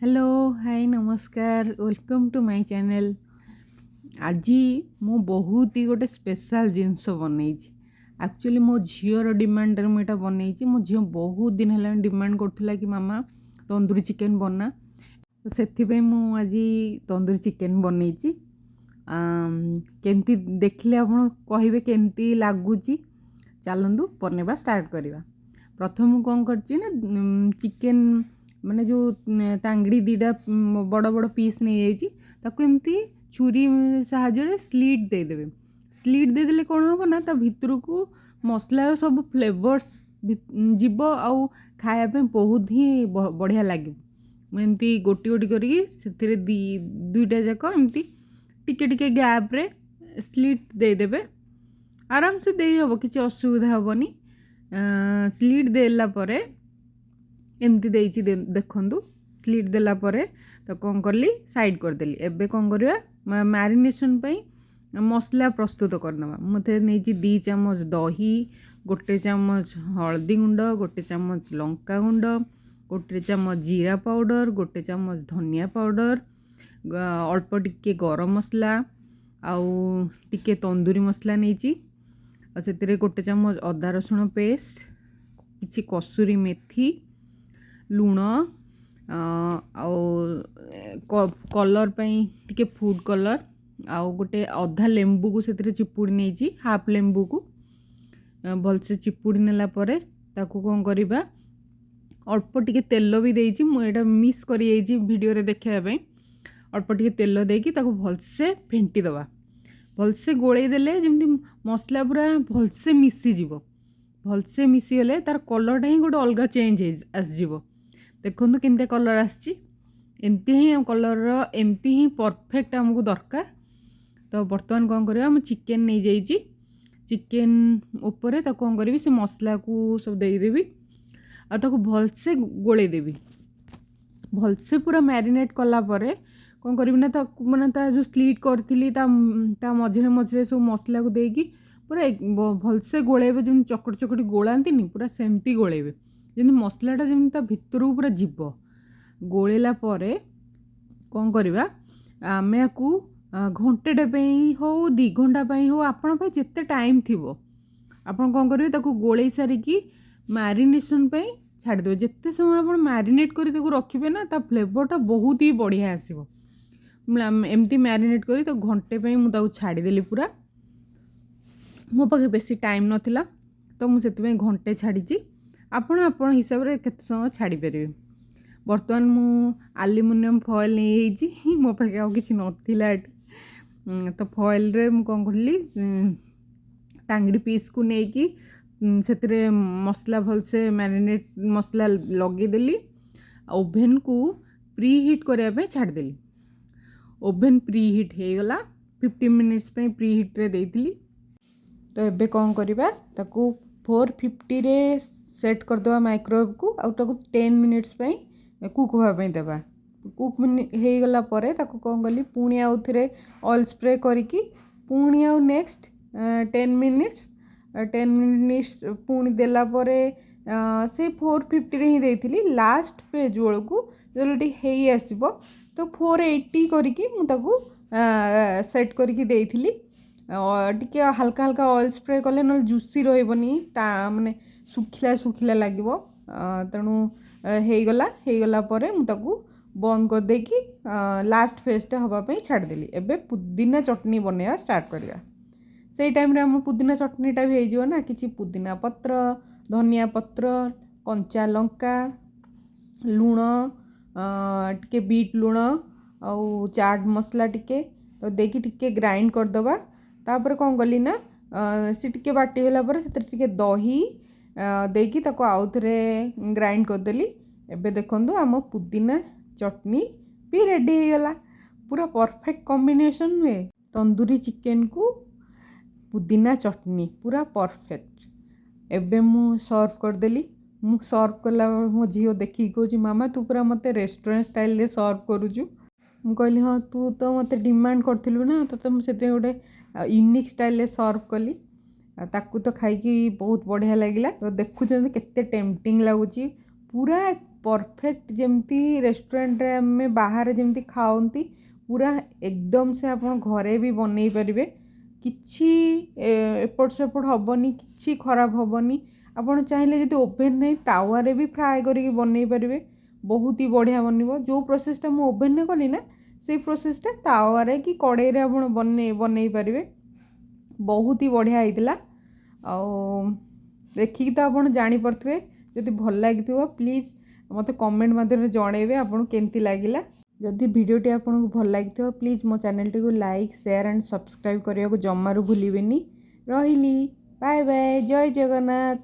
Hello, high, ନମସ୍କାର। Welcome to my channel. ଆଜି ମୁଁ ବହୁତ ହି ଗୋଟେ ସ୍ପେଶାଲ୍ ଜିନିଷ ବନେଇଛି। ଆକ୍ଚୁଆଲି ମୋ ଝିଅର ଡିମାଣ୍ଡରେ ମୁଁ ଏଇଟା ବନେଇଛି। ମୋ ଝିଅ ବହୁତ ଦିନ ହେଲାଣି ଡିମାଣ୍ଡ କରୁଥିଲା କି ମାମା, ତନ୍ଦୁରୀ ଚିକେନ୍ ବନା। ତ ସେଥିପାଇଁ ମୁଁ ଆଜି ତନ୍ଦୁରୀ ଚିକେନ୍ ବନେଇଛି। କେମିତି ଦେଖିଲେ ଆପଣ କହିବେ କେମିତି ଲାଗୁଛି। ଚାଲନ୍ତୁ, ବନେଇବା ଷ୍ଟାର୍ଟ କରିବା। ପ୍ରଥମେ ମୁଁ କ'ଣ କରିଛି ନା, ଚିକେନ୍ ମାନେ ଯେଉଁ ତାଙ୍ଗଡ଼ି ଦୁଇଟା ବଡ଼ ବଡ଼ ପିସ୍ ନେଇଯାଇଛି। ତାକୁ ଏମିତି ଛୁରୀ ସାହାଯ୍ୟରେ ସ୍ଲିଟ୍ ଦେଇଦେବେ। ସ୍ଲିଟ୍ ଦେଇଦେଲେ କ'ଣ ହେବ ନା, ତା ଭିତରକୁ ମସଲାର ସବୁ ଫ୍ଲେଭର୍ସ ଯିବ ଆଉ ଖାଇବା ପାଇଁ ବହୁତ ହିଁ ବଢ଼ିଆ ଲାଗିବ। ମୁଁ ଏମିତି ଗୋଟି ଗୋଟି କରିକି ସେଥିରେ ଦୁଇଟା ଯାକ ଏମିତି ଟିକେ ଟିକେ ଗ୍ୟାପ୍ରେ ସ୍ଲିଟ୍ ଦେଇଦେବେ। ଆରାମସେ ଦେଇହେବ, କିଛି ଅସୁବିଧା ହେବନି। ସ୍ଲିଟ୍ ଦେଲା ପରେ ଏମିତି ଦେଇଛି, ଦେଖନ୍ତୁ। ସ୍ଲିଟ୍ ଦେଲା ପରେ ତାକୁ କ'ଣ କଲି, ସାଇଡ଼୍ କରିଦେଲି। ଏବେ କ'ଣ କରିବା? ମ୍ୟାରିନେସନ୍ ପାଇଁ ମସଲା ପ୍ରସ୍ତୁତ କରିନେବା। ମୁଁ ଏଥିରେ ନେଇଛି 2 ଚାମଚ ଦହି, 1 ଚାମଚ ହଳଦୀ ଗୁଣ୍ଡ, 1 ଚାମଚ ଲଙ୍କା ଗୁଣ୍ଡ, 1 ଚାମଚ ଜିରା ପାଉଡ଼ର, 1 ଚାମଚ ଧନିଆ ପାଉଡ଼ର, ଅଳ୍ପ ଟିକେ ଗରମ ମସଲା ଆଉ ଟିକେ ତନ୍ଦୁରୀ ମସଲା ନେଇଛି। ଆଉ ସେଥିରେ 1 ଚାମଚ ଅଦା ରସୁଣ ପେଷ୍ଟ, କିଛି କସୁରୀ ମେଥି, ଲୁଣ ଆଉ କଲର୍ ପାଇଁ ଟିକେ ଫୁଡ଼୍ କଲର୍ ଆଉ ଗୋଟେ ଅଧା ଲେମ୍ବୁକୁ ସେଥିରେ ଚିପୁଡ଼ି ନେଇଛି। ହାଫ୍ ଲେମ୍ବୁକୁ ଭଲସେ ଚିପୁଡ଼ି ନେଲା ପରେ ତାକୁ କ'ଣ କରିବା, ଅଳ୍ପ ଟିକେ ତେଲ ବି ଦେଇଛି। ମୁଁ ଏଇଟା ମିସ୍ କରିଯାଇଛି ଭିଡ଼ିଓରେ ଦେଖାଇବା ପାଇଁ। ଅଳ୍ପ ଟିକେ ତେଲ ଦେଇକି ତାକୁ ଭଲସେ ଫେଣ୍ଟି ଦେବା। ଭଲସେ ଗୋଳେଇ ଦେଲେ ଯେମିତି ମସଲା ପୁରା ଭଲସେ ମିଶିଯିବ। ଭଲସେ ମିଶିଗଲେ ତାର କଲର୍ଟା ହିଁ ଗୋଟେ ଅଲଗା ଚେଞ୍ଜ ହେଇ ଆସିଯିବ। ଦେଖନ୍ତୁ କେମିତିଆ କଲର୍ ଆସିଛି। ଏମିତି ହିଁ କଲର୍ର, ଏମିତି ହିଁ ପରଫେକ୍ଟ ଆମକୁ ଦରକାର। ତ ବର୍ତ୍ତମାନ କ'ଣ କରିବା? ମୁଁ ଚିକେନ୍ ନେଇଯାଇଛି। ଚିକେନ୍ ଉପରେ ତାକୁ କ'ଣ କରିବି, ସେ ମସଲାକୁ ସବୁ ଦେଇଦେବି ଆଉ ତାକୁ ଭଲସେ ଗୋଳେଇ ଦେବି। ଭଲସେ ପୁରା ମ୍ୟାରିନେଟ୍ କଲା ପରେ କ'ଣ କରିବି ନା, ତାକୁ ମାନେ ତା ଯେଉଁ ସ୍ଲିଟ୍ କରିଥିଲି, ତା ମଝିରେ ମଝିରେ ସବୁ ମସଲାକୁ ଦେଇକି ପୁରା ଭଲସେ ଗୋଳେଇବେ। ଯେମିତି ଚକଟି ଚକଟି ଗୋଳାନ୍ତିନି, ପୁରା ସେମିତି ଗୋଳେଇବେ, ଯେମିତି ମସଲାଟା ଯେମିତି ତା ଭିତରକୁ ପୁରା ଯିବ। ଗୋଳେଇଲା ପରେ କ'ଣ କରିବା, ଆମେ ୟାକୁ ଘଣ୍ଟେଟେ ପାଇଁ ହଉ, 2 ଘଣ୍ଟା ପାଇଁ ହଉ, ଆପଣଙ୍କ ପାଇଁ ଯେତେ ଟାଇମ୍ ଥିବ, ଆପଣ କ'ଣ କରିବେ, ତାକୁ ଗୋଳେଇ ସାରିକି ମ୍ୟାରିନେସନ୍ ପାଇଁ ଛାଡ଼ିଦେବେ। ଯେତେ ସମୟ ଆପଣ ମ୍ୟାରିନେଟ୍ କରି ତାକୁ ରଖିବେ ନା, ତା ଫ୍ଲେଭରଟା ବହୁତ ହି ବଢ଼ିଆ ଆସିବ। ଏମିତି ମ୍ୟାରିନେଟ୍ କରି ତାକୁ ଘଣ୍ଟେ ପାଇଁ ମୁଁ ତାକୁ ଛାଡ଼ିଦେଲି ପୁରା। ମୋ ପାଖେ ବେଶୀ ଟାଇମ୍ ନଥିଲା, ତ ମୁଁ ସେଥିପାଇଁ ଘଣ୍ଟେ ଛାଡ଼ିଛି। ଆପଣ ଆପଣ ହିସାବରେ କେତେ ସମୟ ଛାଡ଼ିପାରିବେ। ବର୍ତ୍ତମାନ ମୁଁ ଆଲୁମିନିୟମ୍ ଫଏଲ୍ ନେଇଯାଇଛି। ମୋ ପାଖେ ଆଉ କିଛି ନଥିଲା ଏଠି। ତ ଫଏଲ୍ରେ ମୁଁ କ'ଣ କଲି, ତାଙ୍ଗଡ଼ି ପିସ୍କୁ ନେଇକି ସେଥିରେ ମସଲା ଭଲସେ ମ୍ୟାରିନେଟ୍ ମସଲା ଲଗେଇଦେଲି। ଓଭେନ୍କୁ ପ୍ରି ହିଟ୍ କରିବା ପାଇଁ ଛାଡ଼ିଦେଲି। ଓଭେନ୍ ପ୍ରି ହିଟ୍ ହେଇଗଲା। 15 ମିନିଟ୍ସ ପାଇଁ ପ୍ରି ହିଟ୍ରେ ଦେଇଥିଲି। ତ ଏବେ କ'ଣ କରିବା, ତାକୁ 450ରେ ସେଟ୍ କରିଦେବା ମାଇକ୍ରୋୱେଭ୍କୁ ଆଉ ତାକୁ 10 ମିନିଟ୍ସ ପାଇଁ କୁକ୍ ହେବା ପାଇଁ ଦେବା। କୁକ୍ ହେଇଗଲା ପରେ ତାକୁ କ'ଣ କଲି, ପୁଣି ଆଉ ଥରେ ଅଏଲ୍ ସ୍ପ୍ରେ କରିକି ପୁଣି ଆଉ ନେକ୍ସଟ 10 ମିନିଟ୍ସ, 10 ମିନିଟ୍ସ ପୁଣି ଦେଲା ପରେ ସେଇ 450ରେ ହିଁ ଦେଇଥିଲି। ଲାଷ୍ଟ ଫେଜ୍ ବେଳକୁ ଯେତେବେଳେ ଟିକେ ହେଇ ଆସିବ, ତ 480 କରିକି ମୁଁ ତାକୁ ସେଟ୍ କରିକି ଦେଇଥିଲି। ଟିକେ ହାଲକା ହାଲକା ଅଏଲ୍ ସ୍ପ୍ରେ କଲେ ନହେଲେ ଜୁସି ରହିବନି, ତା ମାନେ ଶୁଖିଲା ଶୁଖିଲା ଲାଗିବ। ତେଣୁ ହେଇଗଲା। ହେଇଗଲା ପରେ ମୁଁ ତାକୁ ବନ୍ଦ କରିଦେଇକି ଲାଷ୍ଟ ଫେଜ୍ଟା ହେବା ପାଇଁ ଛାଡ଼ିଦେଲି। ଏବେ ପୁଦିନା ଚଟଣି ବନେଇବା ଷ୍ଟାର୍ଟ କରିବା। ସେଇ ଟାଇମ୍ରେ ଆମ ପୁଦିନା ଚଟଣିଟା ବି ହେଇଯିବ ନା। କିଛି ପୁଦିନା ପତ୍ର, ଧନିଆ ପତ୍ର, କଞ୍ଚା ଲଙ୍କା, ଲୁଣ ଟିକେ, ବିଟ୍ ଲୁଣ ଆଉ ଚାଟ୍ ମସଲା ଟିକେ ତ ଦେଇକି ଟିକେ ଗ୍ରାଇଣ୍ଡ କରିଦେବା। ତାପରେ କ'ଣ କଲି ନା, ସେ ଟିକେ ବାଟି ହେଲା ପରେ ସେଥିରେ ଟିକେ ଦହି ଦେଇକି ତାକୁ ଆଉଥରେ ଗ୍ରାଇଣ୍ଡ କରିଦେଲି। ଏବେ ଦେଖନ୍ତୁ, ଆମ ପୁଦିନା ଚଟଣି ବି ରେଡ଼ି ହେଇଗଲା। ପୁରା ପରଫେକ୍ଟ କମ୍ବିନେସନ୍ ନୁହେଁ? ତନ୍ଦୁରୀ ଚିକେନକୁ ପୁଦିନା ଚଟଣି ପୁରା ପରଫେକ୍ଟ। ଏବେ ମୁଁ ସର୍ଭ କରିଦେଲି। ମୁଁ ସର୍ଭ କଲାବେଳେ ମୋ ଝିଅ ଦେଖିକି କହୁଛି, ମାମା, ତୁ ପୁରା ମୋତେ ରେଷ୍ଟୁରାଣ୍ଟ ଷ୍ଟାଇଲରେ ସର୍ଭ କରୁଛୁ। ମୁଁ କହିଲି, ହଁ, ତୁ ତ ମୋତେ ଡିମାଣ୍ଡ କରିଥିଲୁ ନା, ତୋତେ ମୁଁ ସେଥିପାଇଁ ଗୋଟେ ୟୁନିକ୍ ଷ୍ଟାଇଲରେ ସର୍ଭ କଲି। ଆଉ ତାକୁ ତ ଖାଇକି ବହୁତ ବଢ଼ିଆ ଲାଗିଲା। ତ ଦେଖୁଛନ୍ତି କେତେ ଟେମ୍ପଟିଂ ଲାଗୁଛି ପୁରା। ପରଫେକ୍ଟ, ଯେମିତି ରେଷ୍ଟୁରାଣ୍ଟରେ ଆମେ ବାହାରେ ଯେମିତି ଖାଆନ୍ତି, ପୁରା ଏକଦମ ସେ ଆପଣ ଘରେ ବି ବନେଇ ପାରିବେ। କିଛି ଏପଟ ସେପଟ ହେବନି, କିଛି ଖରାପ ହେବନି। ଆପଣ ଚାହିଁଲେ ଯଦି ଓଭେନ୍ ନାହିଁ, ତାୱାରେ ବି ଫ୍ରାଏ କରିକି ବନେଇ ପାରିବେ। ବହୁତ ହି ବଢ଼ିଆ ବନିବ। ଯେଉଁ ପ୍ରୋସେସ୍ଟା ମୁଁ ଓଭେନ୍ରେ କଲି ନା, ସେଇ ପ୍ରୋସେସ୍ଟା ତାୱାରେ କି କଡ଼େଇରେ ଆପଣ ବନେଇ ବନେଇ ପାରିବେ। ବହୁତ ହି ବଢ଼ିଆ ହେଇଥିଲା। ଆଉ ଦେଖିକି ତ ଆପଣ ଜାଣିପାରୁଥିବେ। ଯଦି ଭଲ ଲାଗିଥିବ, ପ୍ଲିଜ୍ ମୋତେ କମେଣ୍ଟ ମାଧ୍ୟମରେ ଜଣାଇବେ ଆପଣଙ୍କୁ କେମିତି ଲାଗିଲା। ଯଦି ଭିଡ଼ିଓଟି ଆପଣଙ୍କୁ ଭଲ ଲାଗିଥିବ, ପ୍ଲିଜ୍ ମୋ ଚ୍ୟାନେଲଟିକୁ ଲାଇକ୍, ସେୟାର ଆଣ୍ଡ ସବସ୍କ୍ରାଇବ୍ କରିବାକୁ ଜମାରୁ ଭୁଲିବେନି। ରହିଲି, ବାଏ ବାଏ, ଜୟ ଜଗନ୍ନାଥ।